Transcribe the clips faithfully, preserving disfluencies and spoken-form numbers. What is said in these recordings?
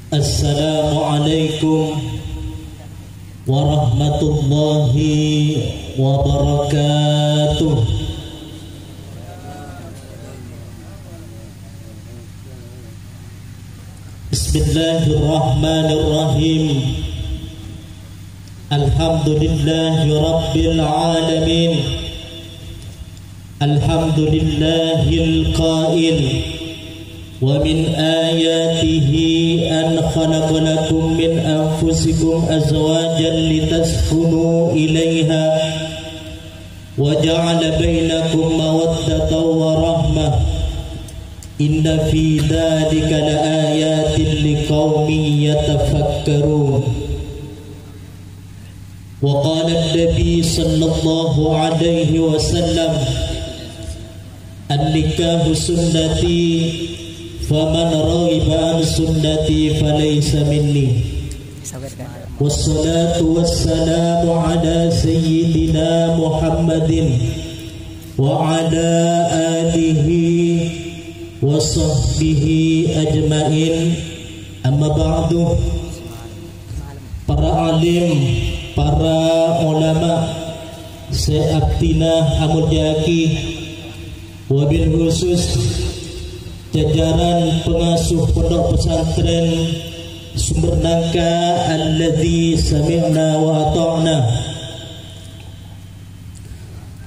Assalamualaikum warahmatullahi wabarakatuh. Bismillahirrahmanirrahim. Alhamdulillahi rabbil alamin. Alhamdulillahil qail, "Wa min ayatihi an khalaqa lakum min anfusikum azwajan litaskunu ilaiha, wa ja'ala bainakum mawaddatan wa rahmah. Inna fi dzalika la ayatin liqaumin yatafakkarun." Wa qala an-nabi sallallahu alaihi wasallam, "An-nikahu sunnati, faman raghiba an sunnati falaysa minni." Wassalatu wassalamu ala sayyidina Muhammadin wa ala alihi wa sahbihi ajmain. Amma ba'du. Para alim, para ulama sè abdhina amoljâ'aghi, wabil khusus jajaran pengasuh Pondok Pesantren Sumber Nangka, alladzi sami'na wa ata'na.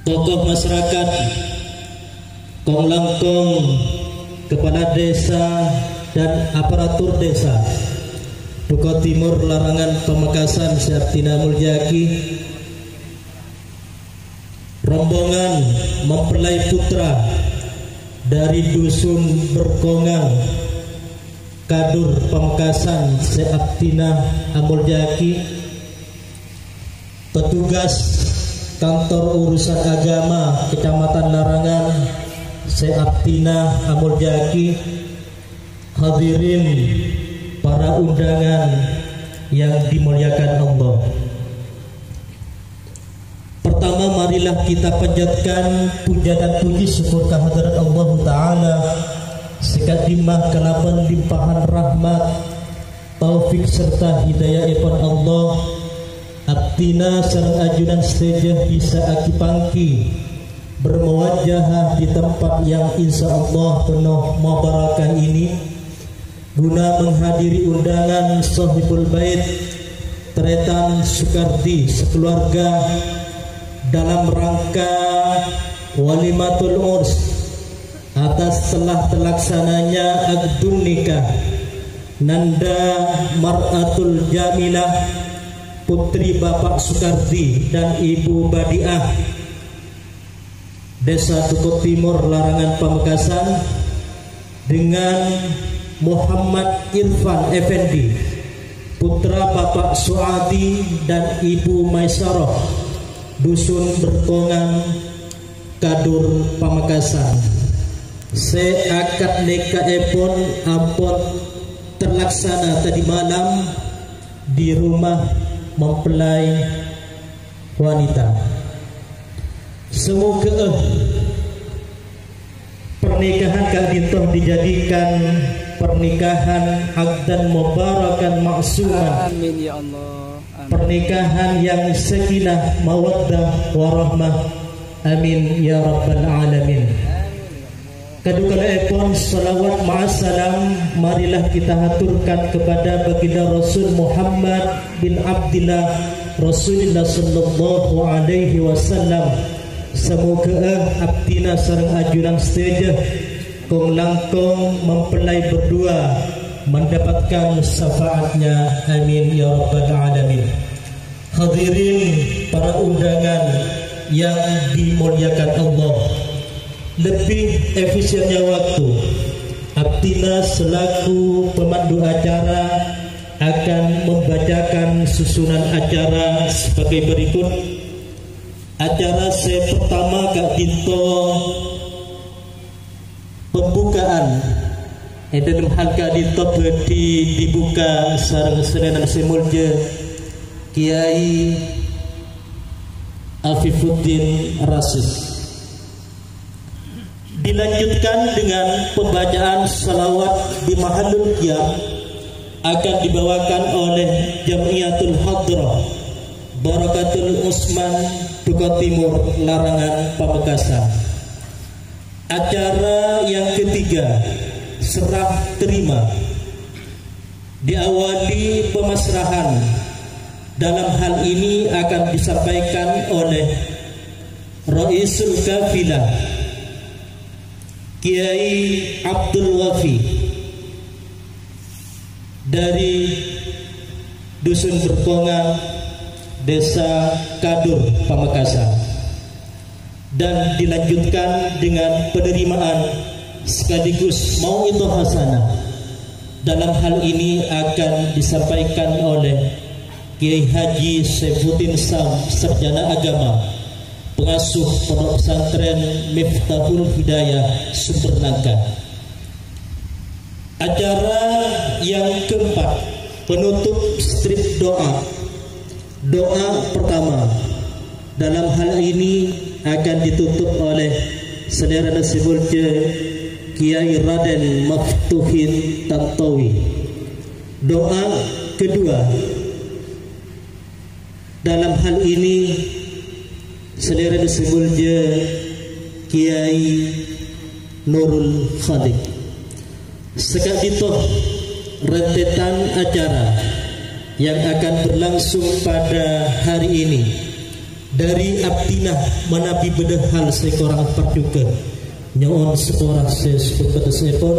Tokoh masyarakat, kong-langkong, kepala desa, dan aparatur desa Duko Timur Larangan Pamekasan sè abdhina amoljâ'aghi, rombongan mempelai putra dari Dusun Berkongang, Kadur Pamekasan sè abdhina amoljâ'aghi, petugas Kantor Urusan Agama Kecamatan Larangan sè abdhina amoljâ'aghi, hadirin para undangan yang dimuliakan Allah. Pertama, marilah kita panjatkan puja dan puji syukur kehadirat Allah Ta'ala, sè ka'dimma kalabân limpahan rahmat, taufik, serta hidayahèpon Allah, abdhina sareng ajunan sadhâjâ bisa aki-pangki bermuwajahah di tempat yang insya Allah penuh mubarakah ini, guna menghadiri undangan Sohibul Bait, Tretan Sukardi sekeluarga, dalam rangka Walimatul Urs, atas telah terlaksananya akdun nikah Nanda Mar'atul Jamilah, putri Bapak Sukardi dan Ibu Badiah, Desa Duko Timur, Larangan, Pamekasan, dengan Muhammad Irfan Effendi, putra Bapak Suadi dan Ibu Maisaroh, Dusun Berkongang, Kadur, Pamekasan. Sè akad nikahèpon ampon terlaksana tadi malam di rumah mempelai wanita. Semoga pernikahan ka'dinto dijadikan pernikahan akdan mubarakan ma'suman. Amin, ya Allah. Amin. Pernikahan yang sakinah, mawaddah, warahmah. Amin, ya rabbal alamin. Amin, ya Allah. Kadhuwâ kala'èpon, salawat ma'assalam marilah kita haturkan kepada Baginda Rasul Muhammad bin Abdillah, Rasulillah sallallahu alaihi wasallam. Samoghâ'â abdhina sareng ajunan sadhâjâ kong-langkong mempelai berdua mendapatkan syafaatnya. Amin ya rabbal alamin. Hadirin para undangan yang dimuliakan Allah, lebih efisiennya waktu, abdhina selaku pemandu acara akan membacakan susunan acara sebagai berikut. Acara sè pertama ka'dinto pembukaan. È dâlem hal ka'dinto bhâdhi dibuka sareng Sènènan sè molja Kiai Afifuddin Rasyid. Dilanjutkan dengan pembacaan salawat di mahallul qiyam akan dibawakan oleh Jam'iyatul Hadrah Barakatul Usman, Duko Timur, Larangan, Pamekasan. Acara yang ketiga, serah terima, diawali pemasrahan. Dalam hal ini akan disampaikan oleh Raisul Kafilah, Kiai Abdul Wafi dari Dusun Berkongang, Desa Kadur, Pamekasan, dan dilanjutkan dengan penerimaan sekaligus mau'idhah hasanah. Dalam hal ini akan disampaikan oleh Kiai Haji Saifuddin Sam, Sarjana Agama, pengasuh Pondok Pesantren Miftahul Hidayah, Sumber Nangka. Acara yang keempat, penutup strip doa. Doa pertama dalam hal ini akan ditutup oleh Salerana sè molja Kiai Raden Maftuhin Tantowi. Doa kedua dalam hal ini Salerana sè molja Kiai Nurul Khaliq. Saka'dinto rentetan acara yang akan berlangsung pada hari ini. Dhâri abdhina manabi bâdâ hal sè korang parjhughâ, nyo'on sapora sè sabâtessèpon.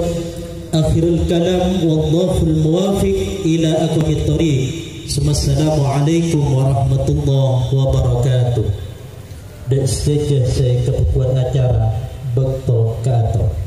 Akhirul kalam, wallahul muwafiq ila aqwamit thoriq. Wassalamualaikum warahmatullahi wabarakatuh. Dâ' sadhâjâ sè kabhutowan acara, bâkto kaator.